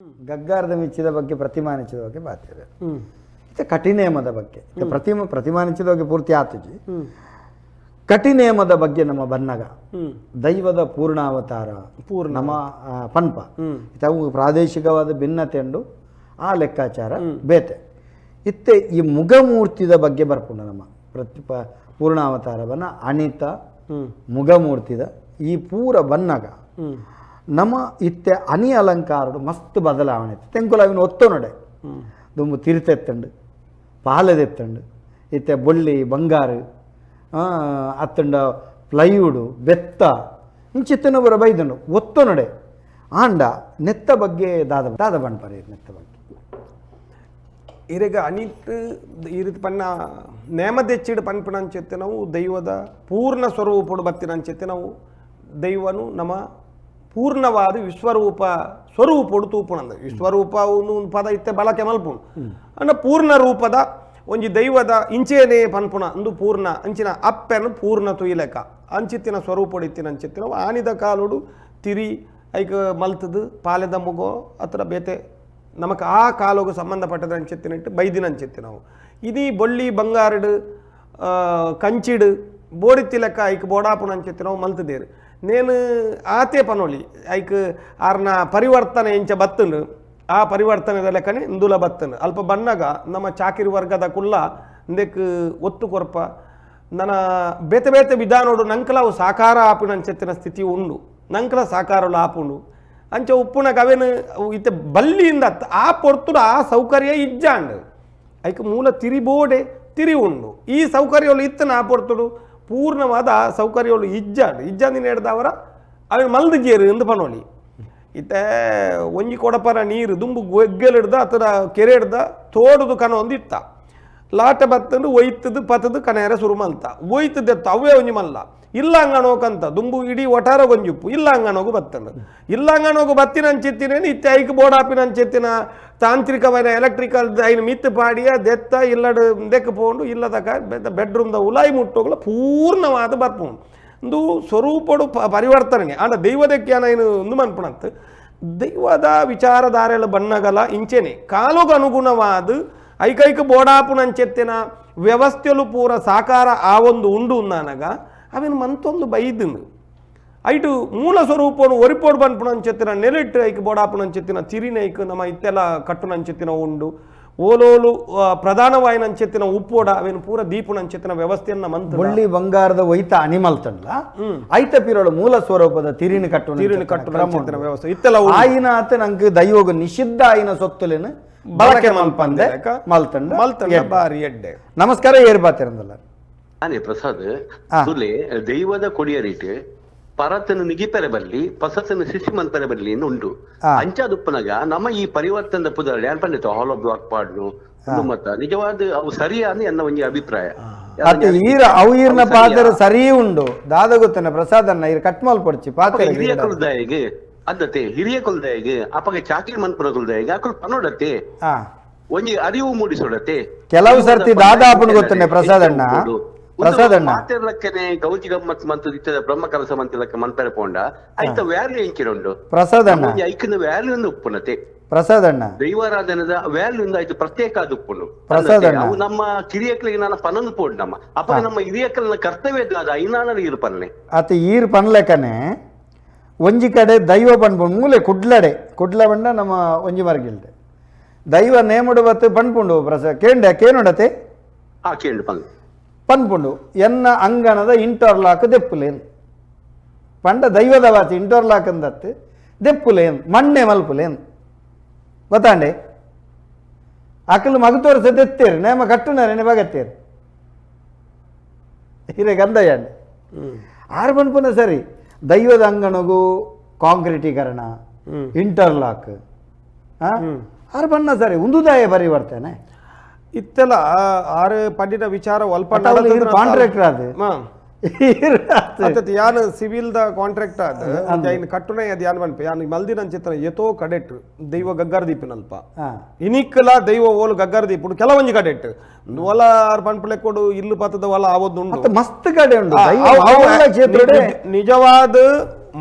ಗಗ್ಗಾರದ ಮಿಚ್ಚಿದ ಬಗ್ಗೆ, ಪ್ರತಿಮಾನಿಸಿದ ಬಗ್ಗೆ ಬಾತಿದೆ. ಇದು ಕಠಿಣೇಮದ ಬಗ್ಗೆ, ಇದು ಪ್ರತಿಮಾನಿಸಿದ ಬಗ್ಗೆ ಪೂರ್ತಿ ಆತುಜಿ. ಕಠಿಣೇಮದ ಬಗ್ಗೆ ನಮ್ಮ ಬನ್ನಗ ದೈವದ ಪೂರ್ಣಾವತಾರ ಪೂರ್ಣ. ನಮ್ಮ ಪನ್ಪ ಇವು ಪ್ರಾದೇಶಿಕವಾದ ಭಿನ್ನತೆ ಉಂಡು, ಆ ಲೆಕ್ಕಾಚಾರ ಬೇತೆ. ಇತ್ತೆ ಈ ಮುಗಮೂರ್ತಿದ ಬಗ್ಗೆ ಬರ್ಪುಂಡು. ನಮ್ಮ ಪ್ರತಿ ಪೂರ್ಣಾವತಾರವನ್ನ ಅಣಿತ ಮುಗಮೂರ್ತಿದ ಈ ಪೂರ ಬನ್ನಗ ನಮ್ಮ ಇತ್ತೆ ಅನಿ ಅಲಂಕಾರಡು ಮಸ್ತ್ ಬದಲಾವಣೆ ಇತ್ತು. ತೆಂಕುಲ ಅವಿನ ಒತ್ತೊನಡೆ ದುಂಬು ತಿರುತೆತ್ತಂಡು, ಪಾಲದೆತ್ತಂಡು. ಇತ್ತೆ ಬೊಳ್ಳಿ ಬಂಗಾರು ಅತ್ತಂಡ ಪ್ಲೈವುಡು ಬೆತ್ತ ಇಂಚಿತ್ತನ ಬರ ಬೈದಂಡು ಒತ್ತೊನಡೆ. ಆಂಡ ನೆತ್ತ ಬಗ್ಗೆ ದಾದ ದಾದ ಬಣ್ಪರೆ ನೆತ್ತ ಬಗ್ಗೆ? ಇರೆಗ ಅನಿಟ್ ಈ ರೀತಿ ಪನ್ನ ನೇಮದೆಚ್ಚಿಡು ಪನ್ಪಿನಂಚೆತ್ತೆ ನಾವು ದೈವದ ಪೂರ್ಣ ಸ್ವರೂಪಡು ಬತ್ತಿನಂಚೆತ್ತೆ ನಾವು ದೈವನು ನಮ್ಮ ಪೂರ್ಣವಾದ ವಿಶ್ವರೂಪ ಸ್ವರೂಪಡು ತೂಪುಣಂದ. ವಿಶ್ವರೂಪ ಒಂದು ಒಂದು ಪದ ಇತ್ತೆ ಬಳಕೆ ಮಲ್ಪುಣು. ಅಂಡ ಪೂರ್ಣ ರೂಪದ ಒಂಜಿ ದೈವದ ಇಂಚೇನೆ ಪನ್ಪುಣ ಅಂದು ಪೂರ್ಣ ಅಂಚಿನ ಅಪ್ಪೆನು ಪೂರ್ಣ ತುಯಿಲೆಕ ಅಂಚಿತ್ತಿನ ಸ್ವರೂಪಡು ಇತ್ತಿನ ಅಂಚಿತ್ತಿನ ಆನಿದ ಕಾಲುಡು ತಿರಿ ಐಕ್ ಮಲ್ತದು ಪಾಲೆದ ಮುಗೋ ಅತ್ರ ಬೇತೆ ನಮಕ್ ಆ ಕಾಲೋಗು ಸಂಬಂಧಪಟ್ಟದ ಅಂಚೆತ್ತಿನಟ್ಟು ಬೈದಿನ ಅಂಚೆತ್ತಿ ನಾವು. ಇದೀ ಬೊಳ್ಳಿ ಬಂಗಾರಡು ಕಂಚಿಡು ಬೋಡಿತ್ತಿ ಲೆಕ್ಕ ಐಕ್ ಬೋಡಾಪುಣ ಅಂಚೆತ್ತಿ ನಾವು ಮಲ್ತದೇರು. ನೇನು ಆತೆ ಪನೋಲಿ, ಐಕ್ ಆರ್ನ ಪರಿವರ್ತನೆ ಇಂಚ ಬತ್ತುಂಡು, ಆ ಪರಿವರ್ತನೆದ ಲೆಕ್ಕನೆ ಇಂದುಲ ಬತ್ತುಂಡು. ಅಲ್ಪ ಬನ್ನಗ ನಮ್ಮ ಚಾಕಿರಿ ವರ್ಗದ ಕುಲ್ಲ ಇಂದೆಕ್ ಒತ್ತು ಕೊರ್ಪ. ನನ್ನ ಬೇತೆ ಬೇತೆ ವಿಧಾನೋಡು ನಂಕಲ ಅವು ಸಾಕಾರ ಆಪಿನ ಅಂಚೆತ್ತಿನ ಸ್ಥಿತಿ ಉಂಡು, ನಂಕಲ ಸಾಕಾರಲು ಆಪುಂಡು. ಅಂಚ ಉಪ್ಪುನ ಕವೆನು ಅವು ಇತ್ತೆ ಬಲ್ಲಿಯಿಂದ ಆ ಪೊರ್ತುಡು ಆ ಸೌಕರ್ಯ ಇಜ್ಜಾಂಡ್. ಐಕ್ ಮೂಲ ತಿರಿಬೋಡೆ ತಿರಿ ಉಂಡು. ಈ ಸೌಕರ್ಯಗಳು ಇತ್ತನ ಆ ಪೊರ್ತುಡು ಪೂರ್ಣವಾದ ಆ ಸೌಕರ್ಯಗಳು ಇಜ್ಜಾಂಡ್. ಇಜ್ಜಾಂದಿನ ಹಿಡ್ದವರ ಅವಿನ ಮಲ್ದು ಜೇರು ಎಂದು ಪನೋಲಿ. ಇತ್ತೆ ಒಂಜಿ ಕೊಡಪರ ನೀರು ದುಂಬು ಗೊಗ್ಗೆಲಿಡ್ದ ಅತರ ಕೆರೆ ಹಿಡ್ದ ತೋಡುದು ಕನ ಒಂದು ಇತ್ತ. ಲಾಟೆ ಬತ್ತಂದು ಒಯ್ತದು ಪತದು ಕನೇರ ಸುರು ಮಲ್ತ ಒಯ್ತದೆತ್ತು ಅವೇ ಒಂಜಿ ಮಲ್ಲ ಇಲ್ಲ ಅಂಗಣೋಕಂತ. ದುಂಬು ಇಡೀ ಒಟಾರ ಒಂಜುಪ್ಪು ಇಲ್ಲ ಅಂಗಣೋಗು ಬತ್ತಂಡು. ಇಲ್ಲ ಅಂಗಣೋಗು ಬತ್ತಿನ ಅಂಚೆತ್ತಿನೇನು ಇತ್ತೆ ಐಕ್ ಬೋಡಾಪಿನ ಅಂಚೆತ್ತಿನ ತಾಂತ್ರಿಕವೈನ ಎಲೆಕ್ಟ್ರಿಕಲ್ ಐನ ಮಿತ್ತು ಪಾಡಿಯ ದೆತ್ತ ಇಲ್ಲಡು ದೆಕ್ಕ ಪೋಂಡು ಇಲ್ಲದಕ ಬೆಡ್ರೂಮ್ದ ಉಲಾಯಿ ಮುಟ್ಟೋಗ್ಲ ಪೂರ್ಣವಾದ ಬರ್ಪುಂಡು. ಇಂದು ಸ್ವರೂಪಡು ಪರಿವರ್ತನೆ. ಆಂಡ ದೈವದಕ್ಕೆ ಏನು ಒಂದು ಮನ್ಪುಣತ್ ದೈವದ ವಿಚಾರಧಾರೆಗಳ ಬಣ್ಣಗಲ ಇಂಚೆನೆ ಕಾಲುಗ ಅನುಗುಣವಾದ ಐಕೈಕ ಬೋಡಾಪುನಂಚೆತ್ತಿನ ವ್ಯವಸ್ಥೆಲು ಪೂರ ಸಾಕಾರ ಆ ಒಂದು ಉಂಡು ಉನ್ನಾನಗ ಅವೇನು ಮಂತೊಂದು ಬೈದುಂಡು. ಐಟು ಮೂಲ ಸ್ವರೂಪನು ಒರಿಪೋಡು ಬನ್ಪುನಂಚೆತ್ತಿನ ನೆಲೆಟ್ಟು ಐಕ್ ಬೋಡಾಪುನಂಚೆತ್ತಿನ ತಿರಿನೈಕ್ ನಮ್ಮ ಇತ್ತೆಲ್ಲ ಕಟ್ಟುನಂಚೆತ್ತಿನ ಉಂಡು. ಓಲೋಲು ಪ್ರಧಾನವಾಯಿನಂಚೆತ್ತಿನ ಉಪ್ಪೋಡ ಅವೇನು ಪೂರ ದೀಪುನಂಚೆತ್ತಿನ ವ್ಯವಸ್ಥೆಯನ್ನ ಮಂತ್ ಬೊಳ್ಳಿ ಬಂಗಾರದ ಒಯ್ತ ಅನಿಮಲ್ತಂಡ್ಲ ಐತ ಪಿರೋಳು ಮೂಲ ಸ್ವರೂಪದ ತಿರಿನ ಕಟ್ಟು ತಿರಿನ ಕಟ್ಟುನಂಚೆತ್ತಿನ ವ್ಯವಸ್ಥೆ ಇತ್ತೆಲ್ಲ ಉಂಡು. ಆಯಿನ ಆತ ನಂಗೆ ದೈವಗ ನಿಷಿದ್ಧ ಆಯಿನ ಸೊತ್ತುಲೇನು ಬಳಕೆ ಮಲ್ಪಂದೆ ಮಲ್ತಂಡ ಮಲ್ತಂಡ ಬಾರಿ ಎಡ್ಡೆ. ನಮಸ್ಕಾರ, ಏರ್ ಬಾತಿರಂದಲ್ಲ? ನಾನೇ ಪ್ರಸಾದ್. ಆ. ತುಲೆ ದೈವದ ಕೊಡಿಯ ರೀತಿ ಪರತನು ನಿಗಿಪೆರೆ ಬಲ್ಲಿ, ಪಸತನು ಶಿಶು ಮನ್ಪೆರೆ ಬಲ್ಲಿ ಎಂದು ಉಂಟು. ಆ. ಅಂಚಾದುಪ್ಪನಗ ನಮ್ಮ ಈ ಪರಿವರ್ತನದ ಪುದರ್ ಯಾನ್ ಪಂಡಿತ ಹಾಲೋ ಬ್ಲಾಕ್ ಪಾಡ್ನು ಉಂದು ಮತ್ತ ನಿಜವಾದ ಅವು ಸರಿಯಾದ ಎನ್ನ ಒಂಜಿ ಅಭಿಪ್ರಾಯ. ಅತ್ತ ಈರ ಅವು ಈರ್ನ ಅವು ಸರಿಯಾ? ಪಾತ್ರ ಸರಿ ಉಂಡು. ದಾದ ಗೊತ್ತನ ಪ್ರಸಾದನ್ನ, ಈರ್ ಕಟ್ಮಲ್ ಪಡ್ಚಿ ಪಾತ್ರ. ಹಿರಿಯ ಕುಲ್ದಾಯಿಗೆ ಅದ್ದತೆ, ಹಿರಿಯ ಕುಲ್ದಾಯಿಗೆ ಅಪಗ ಚಾಕರಿ ಮನ್ಪುನ ಕುಲ್ದಾಯಿಗೆ ಅಕುಲು ಪನೋಡತ್ತೆ, ಒಂಜಿ ಅರಿವು ಮೂಡಿಸೋಡತ್ತೆ. ಕೆಲವು ಸರ್ತಿ ದಾದಾಪುನ ಗೊತ್ತನೆ ಪ್ರಸಾದಣ್ಣ, ಪ್ರಸಾದಣ್ಣ. ಮಾತೆರ್ಲಕ್ಕನೆ ಗೌಜಿ ಗಮ್ಮತ್ ಮಂತು ಇತ್ತದ ಬ್ರಹ್ಮ ಕಲಸ ಮಂತಿಲಕ್ಕ ಮನ್ಪೆರೆ ಪೋಂಡ ಐತ ವ್ಯಾಲ್ಯೂ ಎಂಕಿರುಂಡು? ಪ್ರಸಾದಣ್ಣ. ಒಂಜಿ ಐಕಿನ ವ್ಯಾಲ್ಯೂ ಒಂದು ಉಪ್ಪುನತೆ. ಪ್ರಸಾದಣ್ಣ. ದೈವಾರಾಧನದ ವ್ಯಾಲ್ಯೂ ಇಂದ ಆಯ್ತು ಪ್ರತ್ಯೇಕ ಅದು ಉಪ್ಪುಂಡು. ಪ್ರಸಾದಣ್ಣ. ಅವು ನಮ್ಮ ಕಿರಿಯಕ್ಲಿಗೆ ನಾನು ಪನಂದು ಪೋಡು ನಮ್ಮ ಅಪ್ಪ ನಮ್ಮ ಹಿರಿಯಕ್ಕಲ್ನ ಕರ್ತವ್ಯ ಅದು ಐನಾನ ಇರು ಪನ್ನೆ. ಅತ್ತ ಈರ್ ಪನ್ಲೆಕನೆ ಒಂಜಿ ಕಡೆ ದೈವ ಪನ್ಪುಂಡು ಮೂಲೆ ಕುಡ್ಲಡೆ. ಕುಡ್ಲ ಬಂಡ ನಮ್ಮ ಒಂಜಿ ಮರ್ಗಿಲ್ದೆ ದೈವ ನೇಮುಡು ಬತ್ತು ಪನ್ಪುಂಡು. ಪ್ರಸ ಕೇಂಡ ಕೇನುಡತೆ? ಆ ಕೇಂಡು ಪನ್ನೆ. ಪನ್ಪುಂಡು, ಎನ್ನ ಅಂಗಣದ ಇಂಟರ್ಲಾಕ್ ದೆಪ್ಪುಲೇನ್ ಪಂಡ. ದೈವದ ವಾಸಿ ಇಂಟರ್ಲಾಕ್ ಅಂದತ್ತು ದೆಪ್ಪುಲೇನ್, ಮಣ್ಣೆ ಮಲ್ಪುಲೇನ್ ಗೊತ್ತಾಂಡೆ. ಅಕಲು ಮಗು ತೋರಿಸ ದೆತ್ತೇರು, ನೇಮ ಕಟ್ಟುನರೇನೆ ಬಗತ್ತೇರು. ಹಿರೇ ಗಂಧಯ್ಯಂಡೆ ಆರು ಪನ್ಪುನ ಸರಿ. ದೈವದ ಅಂಗಣಗು ಕಾಂಕ್ರೀಟೀಕರಣ, ಇಂಟರ್ಲಾಕ್ ಆರು ಬಣ್ಣ ಸರಿ ಉಂದುದಾಯ ಪರಿವರ್ತನೆ. ಇತ್ತೆಲ್ಲ ಆರು ಪಂಡಿನ ವಿಚಾರ ಅಲ್ಪ ಕಾಂಟ್ರಾಕ್ಟರ್ ಅದು. ಅತ್ತತ್ ಯಾನ್ civil the contract ಅದ ಐನ್ ಕಟ್ಟುನೆ ಅದು ಯಾನ್ ಮನ್ಪೆ ಯಾನ್ ಮಲ್ದಿನ ಚಿತ್ರ ಏತೋ ಕಡೆಟ್ ದೈವ ಗಗ್ಗರ ದೀಪಿನಲ್ಪ. ಇನಿಕ್ಕಲ ದೈವ ಓಲು ಗಗ್ಗರ ದೀಪುಡು ಕೆಲವೊಂಜಿ ಕಡೆಟ್ ಒಲ ಆರ್ ಪನ್ಪುಲೆ ಕೊಡು ಇಲ್ಲು ಪತ್ತದ ಒಲ ಆವೊಂದು ಉಂಡು. ಮಸ್ತ್ ಕಡೆ ಉಂಡು. ಆ, ದೈವ ಅವು ಮಾಮಲ್ಲ ಕ್ಷೇತ್ರಡೆ. ನಿಜವಾದ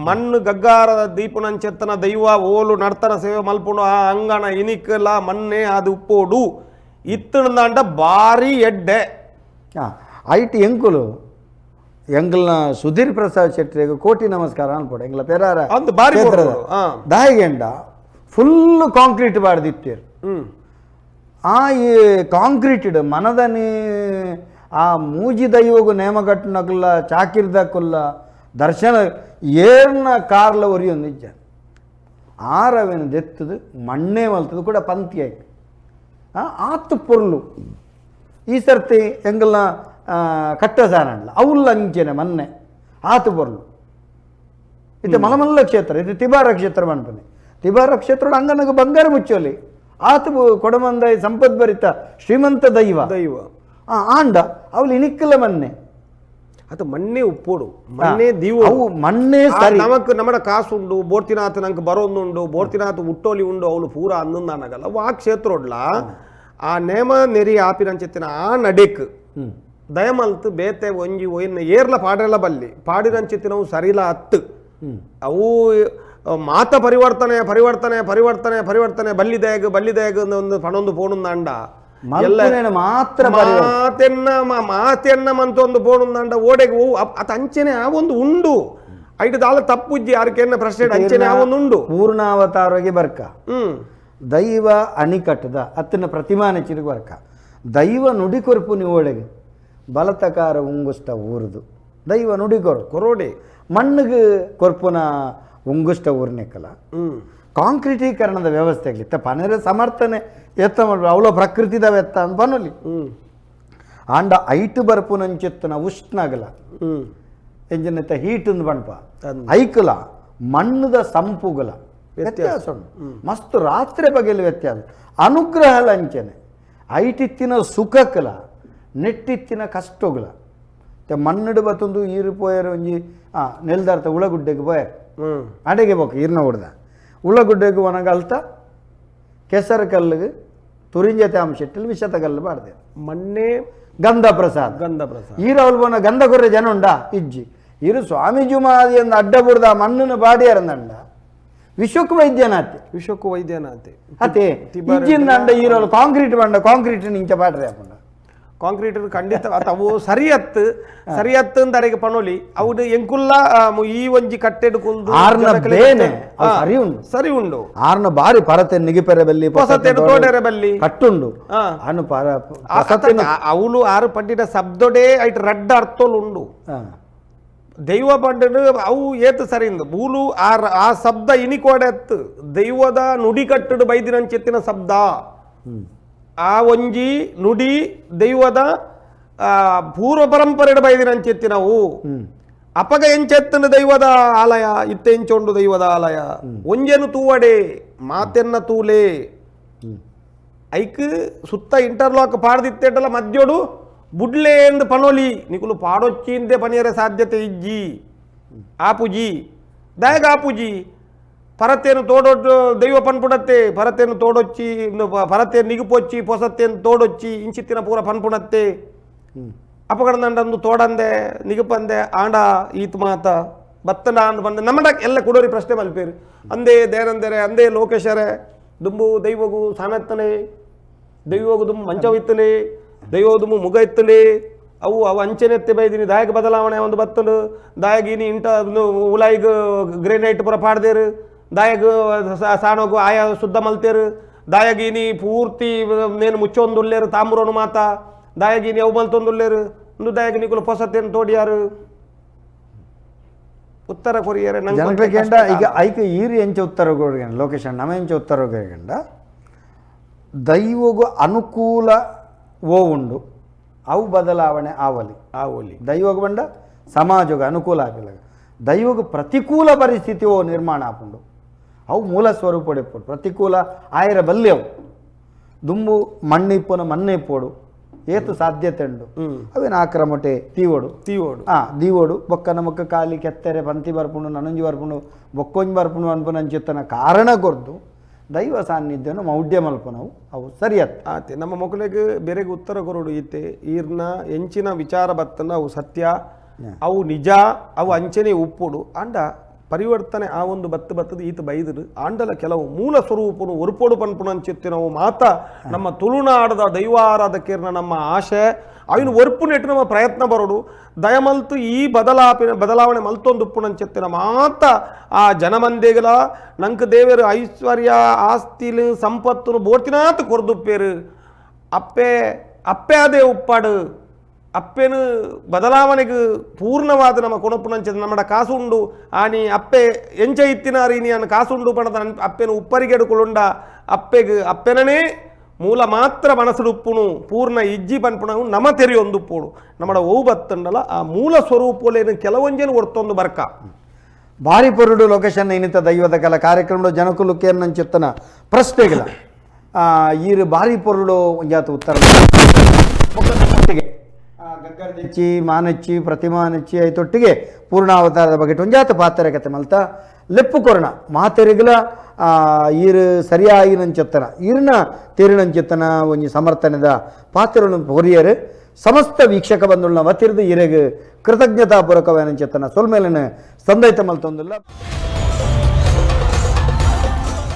ಮಣ್ಣು ಗಗ್ಗಾರದ ದೀಪನಂಚೆತ್ತನ ದೈವ ಓಲು ನರ್ತನ ಸೇವೆ ಮಲ್ಪುಂಡು ಆ ಅಂಗಣ ಇನಿಕಲ ಮಣ್ಣೆ ಅದು ಉಪ್ಪೋಡು ಇತ್ತಂದಾಂಡ ಬಾರಿ ಎಡ್ಡೆ. ಐಟ್ ಎಂಕುಲು ಎಂಕಲ್ನ ಸುಧೀರ್ ಪ್ರಸಾದ್ ಶೆಟ್ಟಿಗೆ ಕೋಟಿ ನಮಸ್ಕಾರ ಅನ್ಪೋಡು ಎಂಗ್ಲ ಪೆರಾರ ಅಂದ್ ಬಾರಿ ದಾಯಿಗೆಂಡ ಫುಲ್ ಕಾಂಕ್ರೀಟ್ ಬಾಡ್ದಿತ್ತೇರು. ಆ ಈ ಕಾಂಕ್ರೀಟ್ ಮನದನಿ ಆ ಮೂಜಿ ದೈವಗು ನೇಮಕಟ್ಟುನಕುಲ್ಲ ಚಾಕಿರ್ದಕುಲ್ಲ ದರ್ಶನ ಏರ್ನ ಕಾರ್ಲ ಒರಿಯೊಂದು ಇಜ್ಜ ಆರವೇನು ದೆತ್ತದು ಮಣ್ಣೇ ಮಲ್ತದು ಕೂಡ ಪಂತಿ ಆಯ್ತು ಆತು ಪೊರ್ಲು. ಈ ಸರ್ತಿ ಎಂಗಲ್ನ ಕಟ್ಟಸಾನಂಡ್ಲ ಅವುಲ್ಲ ಅಂಚೆನೆ ಮೊನ್ನೆ ಆತು ಪೊರ್ಲು. ಇದು ಮಲಮಲ್ಲ ಕ್ಷೇತ್ರ, ಇದು ತಿಬಾರ ಕ್ಷೇತ್ರ ಮನ್ಪನೆ. ತಿಬಾರ ಕ್ಷೇತ್ರ ಅಂಗನಗ ಬಂಗಾರ ಮುಚ್ಚೋಲಿ ಆತು ಕೊಡಮಂದ ಸಂಪದ್ಭರಿತ ಶ್ರೀಮಂತ ದೈವ ದೈವ ಆಂಡ ಅವಳು ಇನಿಕ್ಕಲ್ಲ ಮನ್ನೆ ಅದು ಮಣ್ಣೆ ಉಪ್ಪೋಡು ಮಣ್ಣೆ ದೀವು ಅವು ಮಣ್ಣೆ ಸರಿ. ನಮಕ್ ನಮ್ಮಡ ಕಾಸುಂಡು ಬೋರ್ತಿನಾಥ ನಂಗೆ ಬರೋಂದುಂಡು ಬೋರ್ತಿನಾಥ ಹುಟ್ಟೋಲಿ ಉಂಡು ಅವಳು ಪೂರ ಅಂದಂದಾನಗಲ್ಲ ಅವು ಆ ಕ್ಷೇತ್ರೋಡ್ಲ ಆ ನೇಮ ನೆರಿ ಆಪಿನಂచెತ್ತಿನ ಆ ನಡೆಕ್ ದಯಮಲ್ತ್ ಬೇತೆ ಒಂಜಿ ಒಯ್ನ ಏರ್ಲ ಪಾಡ್ರೆಲ್ಲ ಬಲ್ಲಿ ಪಾಡಿರಂಚಿತ್ತಿನವು ಸರಿಲ ಅತ್ತು ಅವು ಮಾತ ಪರಿವರ್ತನೆ ಪರಿವರ್ತನೆ ಪರಿವರ್ತನೆ ಪರಿವರ್ತನೆ ಬಲ್ಲಿದಯಗ್ ಬಲ್ಲಿದಯಗ್ ಒಂದು ಪಣೊಂದು ಪೋಣುಂದಾಂಡ ಮಲ್ಪುನೇನ ಮಾತ್ರ ಮಾತೆನ್ನ ಮಾತೆನ್ನ ಮಂತೊಂದು ಪೋಣುಂದಾಂಡ ಓಡೆಗ್ ಓ ಅತ ಅಂಚೆನೆ ಆ ಒಂದು ಉಂಡು ಐಟು ದಾಲ ತಪ್ಪುಜ್ಜಿ ಯಾರಕೆನ್ನ ಪ್ರಶ್ನೆ ಅಂಚೆನೆ ಆ ಒಂದು ಉಂಡು ಪೂರ್ಣಾವತಾರಗೆ ಬರ್ಕ ದೈವ ಅಣಿಕಟ್ಟದ ಅತ್ತನ ಪ್ರತಿಮಾನ ಚಿರುಗು ಬರ್ಕ ದೈವ ನುಡಿ ಕೊರ್ಪು ನೀವು ಬಲತಕಾರ ಉಂಗುಸ್ತ ಊರುದು ದೈವ ನುಡಿ ಕೊರು ಕೊರೋಡೆ ಮಣ್ಣಿಗೆ ಕೊರ್ಪುನ ಉಂಗುಸ್ತ ಊರ್ನೆಕ್ಕಲ ಕಾಂಕ್ರೀಟೀಕರಣದ ವ್ಯವಸ್ಥೆ ಆಗಲಿ ಪನೆರ ಸಮರ್ಥನೆ ಎತ್ತ ಮಾಡ್ಬೇಕು ಅವಳ ಪ್ರಕೃತಿದ ಎತ್ತ ಅಂತ ಪನೊಲಿ ಆಂಡ ಐಟು ಬರ್ಪುನಂಚೆತ್ತನ ಉಷ್ಣಗಲ ಎಂಜಿನ ಹೀಟ್ ಅಂದ್ ಬಣ್ಪ ಐಕುಲ ಮಣ್ಣದ ಸಂಪುಗಲ ವ್ಯತ್ಯಾಸ ಉಂಟು ಮಸ್ತ್ ರಾತ್ರಿ ಬಗೆಯಲ್ಲಿ ವ್ಯತ್ಯಾಸ ಅನುಗ್ರಹ ಲಂಚನೆ ಐಟಿತ್ತಿನ ಸುಖಕ್ಕಲ ನೆಟ್ಟಿತ್ತಿನ ಕಷ್ಟಗಳ ಮಣ್ಣಿಡು ಬತ್ತೊಂದು ಈರು ಪೋಯರ್ ಒಂಜಿ ನೆಲ್ದಾರ್ಥ ಉಳ್ಳಗುಡ್ಡೆಗೆ ಪೋಯರ್ ಅಡೆಗೆ ಬೋಕ ಈರ್ನ ಹೊಡ್ದ ಉಳ್ಳಗುಡ್ಡೆಗೆ ಒಣಗಲ್ತ ಕೆಸರು ಕಲ್ಲಿಗೆ ತುರಿಂಜತೆ ಅಂಶಟ್ಟಲ್ಲಿ ವಿಷತ ಕಲ್ಲು ಬಾಡ್ದೆ ಮಣ್ಣೆ ಗಂಧ ಪ್ರಸಾದ ಗಂಧ ಪ್ರಸಾದ ಈರವಲ್ ಬೋನ ಗಂಧ ಕೊರ್ರೆ ಜನ ಉಂಡಾ ಇಜ್ಜಿ ಇರು ಸ್ವಾಮೀಜಿ ಮಾದಿ ಅಂದ ಅಡ್ಡ ಬುಡ್ದ ಮಣ್ಣನ್ನು ಬಾಡಿಯರಂದಂಡ ವಿಶ್ವಕ್ಕೆ ವೈದ್ಯನಾತೆ ವಿಶ್ವಕ್ಕೂ ವೈದ್ಯನಾತೆ ಅತೆ ಇಜ್ಜಿಂದ ಅಂಡ ಈರೋಲು ಕಾಂಕ್ರೀಟ್ ಬಂಡ ಕಾಂಕ್ರೀಟ್ ನಿಂಚ ಬಾಡ್ರೆ ಹಾಕೊಂಡ ಕಾಂಕ್ರೀಟ್ ಖಂಡಿತ ಅವು ಸರಿಯತ್ತು ಸರಿಯತ್ತು ಅಂತ ಅರೆಗೆ ಪಣೋಲಿ ಅವು ಎಂಕುಲ್ಲ ಈ ಒಂಜಿ ಕಟ್ಟೆಡು ಕುಲ್ದು ಆರ್ನ ಬೇನೆ ಸರಿ ಉಂಡು ಸರಿ ಉಂಡು ಆರ್ನ ಬಾರಿ ಪರತೆ ನಿಗಿಪೆರೆ ಬಲ್ಲಿ ತೋಟೆರೆ ಬಲ್ಲಿ ಕಟ್ಟುಂಡು ಅನು ಪರ ಅವಳು ಆರು ಪಟ್ಟಿನ ಶಬ್ದೊಡೆ ಐಟ್ ರಡ್ಡ ಅರ್ಥೋಲು ಉಂಡು ದೈವ ಪಂಡನು ಅವು ಏತು ಸರಿಂದು ಬೂಲು ಆ ಆ ಶಬ್ದ ಇನಿಕೋಡೆತ್ತು ದೈವದ ನುಡಿ ಕಟ್ಟಡು ಬೈದಿನಂಚೆತ್ತಿನ ಶಬ್ದ ಆ ಒಂಜಿ ನುಡಿ ದೈವದ ಪೂರ್ವ ಪರಂಪರೆ ಬೈದಿನಂಚೆತ್ತಿನವು ಅಪಗ ಎಂಚೆತ್ತನ ದೈವದ ಆಲಯ ಇತ್ತೆ ಎಂಚೊಂಡು ದೈವದ ಆಲಯ ಒಂಜೆನು ತೂವಡೆ ಮಾತೆನ್ನ ತೂಲೆ ಐಕ್ ಸುತ್ತ ಇಂಟರ್ಲಾಕ್ ಪಾಡ್ದಿತ್ತೇಟಲ್ಲ ಮಧ್ಯೋಡು ಬುಡ್ಲೆ ಎಂದು ಪಣೋಲಿ ನಿಕುಲು ಪಾಡೊಚ್ಚಿಂದೆ ಪನಿಯರೆ ಸಾಧ್ಯತೆ ಇಜ್ಜಿ ಆಪುಜಿ ದಾಯಗ ಆಪುಜಿ ಪರತೇನು ತೋಡೊಟ್ಟು ದೈವ ಪನ್ಪುಡತ್ತೆ ಪರತೇನು ತೋಡೊಚ್ಚಿ ಪರತೇನು ನಿಗುಪೊಚ್ಚಿ ಪೊಸತ್ತೇನು ತೋಡೊಚ್ಚಿ ಇಂಚಿತ್ತಿನ ಪೂರ ಪನ್ಪುಡತ್ತೆ ಅಪಗಡದಂಡಂದು ತೋಡಂದೆ ನಿಗುಪಂದೆ ಆಂಡ ಈತ್ ಮಾತ ಬತ್ತನ ಅಂದ್ ಬಂದ ನಮ್ಮಡ ಎಲ್ಲ ಕುಡೋರಿ ಪ್ರಶ್ನೆ ಮಲ್ಪೇರು ಅಂದೇ ದೇರಂದರೆ ಅಂದೇ ಲೋಕೇಶರೇ ದುಂಬು ದೈವಗು ಸಾನತ್ತನೆ ದೈವಗು ದುಂಬು ಮಂಚವಿತ್ತಲೆ ದೈವ ದುಂಬು ಮುಗ ಇತ್ತಲೆ ಅವು ಅವು ಅಂಚೆನೆತ್ತೆ ಬೈದಿನಿ ದಾಯಕ ಬದಲಾವಣೆ ಒಂದು ಬತ್ತಲು ದಾಯಗಿನಿ ಇಂಟ ಉಲಾಯಿಗ್ ಗ್ರೇನೈಟ್ ಪೂರ ಪಾಡ್ದೇರು ದಾಯಗ್ ಸಾಣೋಗು ಆಯಾ ಶುದ್ಧ ಮಲ್ತೇರು ದಾಯಗಿನಿ ಪೂರ್ತಿ ನೇನು ಮುಚ್ಚೊಂದುಲ್ಲೇರು ತಾಮ್ರೋನು ಮಾತ ದಾಯಗಿನಿ ಅವು ಮಲ್ತೊಂದುಲ್ಲೇರು ಒಂದು ದಾಯಗಿನಿ ಕುಲ ಪೊಸತ್ತೇನು ತೋಡಿಯಾರು ಉತ್ತರ ಕೊರಿಯರೆ ಜನಕ್ಕೆ ಈಗ ಐಕ ಈರು ಎಂಚ ಉತ್ತರ ಕೊಡ್ಗಂಡ ಲೋಕೇಶ್ ನಮ್ಮ ಎಂಚ ಉತ್ತರ ಕೊಡ್ಗಂಡ ದೈವಗೂ ಅನುಕೂಲ ಓ ಉಂಡು ಅವು ಬದಲಾವಣೆ ಆವಲಿ ಆವಲಿ ದೈವಗ ಬಂಡ ಸಮಾಜಗ ಅನುಕೂಲ ಆಗಿಲ್ಲ ದೈವಗ ಪ್ರತಿಕೂಲ ಪರಿಸ್ಥಿತಿ ಓ ನಿರ್ಮಾಣ ಆಪುಂಡು ಅವು ಮೂಲ ಸ್ವರೂಪ ಪ್ರತಿಕೂಲ ಆಯರ ಬಲ್ಲೆ ಅವು ದುಂಬು ಮಣ್ಣಿಪ್ಪುನ ಮಣ್ಣಿಪ್ಪೋಡು ಏತು ಸಾಧ್ಯತೆ ಉಂಡು ಅವೇನು ಆಕ್ರಮಟೆ ತೀವೋಡು ತೀವೋಡು ದೀವೋಡು ಬೊಕ್ಕ ನಮಕ್ಕ ಕಾಲಿ ಕೆತ್ತರೆ ಪಂತಿ ಬರ್ಪುಂಡು ನನಂಜಿ ಬರ್ಪುಂಡು ಬೊಕ್ಕೊಂಜಿ ಬರ್ಪುಂಡು ಅನ್ಪುನಂಚಿತ್ತನ ಕಾರಣ ಕೊರ್ದು ದೈವ ಸಾನ್ನಿಧ್ಯನು ಮೌಢ್ಯ ಮಲ್ಪನವು ಅವು ಸರಿಯತ್ ಆತೆ ನಮ್ಮ ಮಕ್ಕಳಿಗೆ ಬೇರೆಗೆ ಉತ್ತರ ಕೊರಡು ಈತೆ ಈರ್ನ ಎಂಚಿನ ವಿಚಾರ ಬತ್ತನ ಅವು ಸತ್ಯ ಅವು ನಿಜ ಅವು ಅಂಚನೆ ಉಪ್ಪುಡು ಅಂಡ ಪರಿವರ್ತನೆ ಆ ಒಂದು ಬತ್ತು ಬತ್ತದ ಈತ ಬೈದರು. ಆಂಡಲ ಕೆಲವು ಮೂಲ ಸ್ವರೂಪನು ಒರ್ಪೋಡು ಪನ್ಪುನಂಚಿತ್ತಿನವು ಮಾತ ನಮ್ಮ ತುಳುನಾಡದ ದೈವಾರಾಧಕರ್ನ ನಮ್ಮ ಆಶೆ. ಅವಿನ ಒರ್ಪು ನೆಟ್ಟು ನಮ್ಮ ಪ್ರಯತ್ನ ಬರೋಡು. ದಯಮಲ್ತು ಈ ಬದಲಾವಣೆ ಮಲ್ತೊಂದುಪ್ಪುನಂಚಿತ್ತಿನ ಮಾತ ಆ ಜನಮಂದಿಗಳ ನಂಕ್ ದೇವರು ಐಶ್ವರ್ಯ ಆಸ್ತಿಲು ಸಂಪತ್ತುನು ಬೋರ್ತಿನಾತ್ ಕೊರ್ದುಪ್ಪೇರು. ಅಪ್ಪೆ ಅಪ್ಪೆ ಅದೇ ಉಪ್ಪಾಡು ಅಪ್ಪೆನು ಬದಲಾವಣೆಗೆ ಪೂರ್ಣವಾದ ನಮ್ಮ ಕೊಣಪುನಂಚ ನಮ್ಮಡ ಕಾಸು ಉಂಡು ಆನಿ ಅಪ್ಪೆ ಎಂಚ ಇತ್ತಿನಾರಿ ನೀ ಅನ್ನ ಕಾಸು ಉಂಡು ಪಣದ ಅಪ್ಪೆನು ಉಪ್ಪರಿಗೆಡುಕೊಳ್ಳುಂಡ ಅಪ್ಪೆಗ್ ಅಪ್ಪೆನನೇ ಮೂಲ ಮಾತ್ರ ಮನಸ್ಸುಡುಪ್ಪುನು ಪೂರ್ಣ ಇಜ್ಜಿ ಪನ್ಪುಣವು ನಮ ತೆರಿಯೊಂದುಪ್ಪೋಡು. ನಮ್ಮಡ ಓವು ಬತ್ತಂಡಲ ಆ ಮೂಲ ಸ್ವರೂಪಲೇನು ಕೆಲವೊಂಜೇನು ಒರ್ತೊಂದು ಬರ್ಕ. ಭಾರಿ ಪೊರುಡು ಲೊಕೇಶನ್ ಇನ್ನಿತ ದೈವದ ಕಲ ಕಾರ್ಯಕ್ರಮದ ಜನಕುಲು ಕೇರ್ನಂಚಿತ್ತನ ಪ್ರಶ್ನೆಗಳ ಈರು ಭಾರಿ ಪೊರುಡು ಒಂಜಾತ ಉತ್ತರ ಒಟ್ಟಿಗೆ ಗಗ್ಗರದೆಚ್ಚಿ ಮಾನಚ್ಚಿ ಪ್ರತಿಮಾನಚ್ಚಿ ಐತೊಟ್ಟಿಗೆ ಪೂರ್ಣಾವತಾರದ ಬಗ್ಗೆ ಒಂಜಾತ ಪಾತ್ರ ಕತೆ ಮಲ್ತ ಲೆಪ್ಪು ಕೊರಣ ಮಾತೆರಿಗಲ ಈರು ಸರಿಯಾಗಿನಂಚೆತ್ತನ ಈರ್ನ ತೇರಿನಂಚೆತ್ತನ ಒಂಜಿ ಸಮರ್ಥನದ ಪಾತ್ರನು ಹೊರಿಯರು. ಸಮಸ್ತ ವೀಕ್ಷಕ ಬಂಧುಗಳನ್ನ ವತಿರ್ದು ಈರೆಗ್ ಕೃತಜ್ಞತಾಪೂರ್ವಕವೇನಂಚೆತ್ತನ ಸೊಲ್ಮೇಲನ ಸಂದೈತ ಮಲ್ತೊಂದುಲ್ಲ.